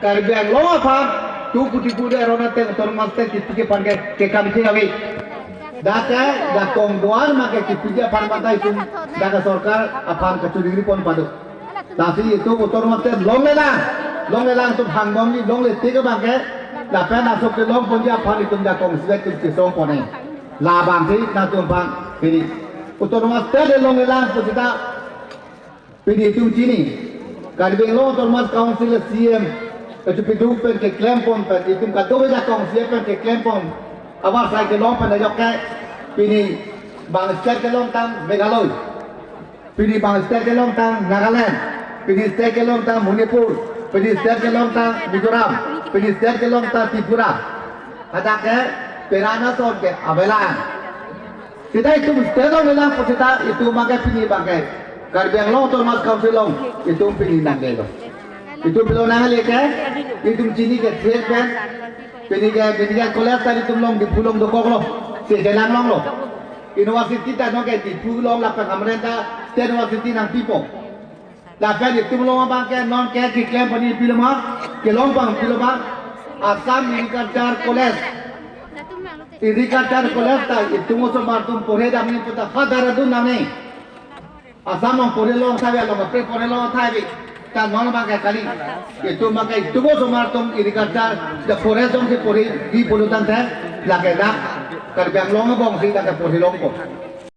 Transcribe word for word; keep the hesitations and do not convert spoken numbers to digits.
Karbi Anglong aphan tu kuti kuti arona teng autonomous state kipi aphan ke kekam thik ave. Dak ke dak kong duan ma ke kipi aphan mata itum dak ke sorkar aphan kachuri pon pado. Lasi itum autonomous state longlelang, longlelang itum hangbom ni longle tik abang ke lapen asok kelong ponji aphan itum dak kong sibet itum kesong pon-e. Labang si nangtum aphan pini autonomous state longlelang pusita pini itum chini. Karbi Anglong Autonomous Council C M kachupiduk pen keklem pon pen itum kadokave dak kong C M pen keklem pon. Abar sai kelong pen ajok ke pini bang state kelongtang Meghalaya. Pini bang state kelongtang Nagaland. Pini state kelongtang Manipur. Pini state kelongtang Mizoram. Pini state kelongtang Tripura. Hadak ke perana son ke avelang. Seta itum state along avelang pusita itum abang ke pini abang ke Karbi Anglong Autonomous Council along itum pini nanglelo. Itum pilo nangle ke itum chini ke thir pen pini ke medical college ta itum along Diphu along dokoklo. Si jelang longlo. University ta non ke Diphu along lapen Hamren ta State University nangpipo. Lapen itum along abang ke non ke keklem pon-i pilo ma, kelong pon pilo ma, Assam Agriculture College. Agriculture College ta itum osomar atum porhe damji puta ha Dehradun damji. Assam along porhe long thabi, along apre porhe long thabi. Ta non abang ke kali. Itum abang ke itum osomar atum agriculture, the forest along si porhe di pulotangte, lake dak Karbi Anglong abang si dak porhe longpo.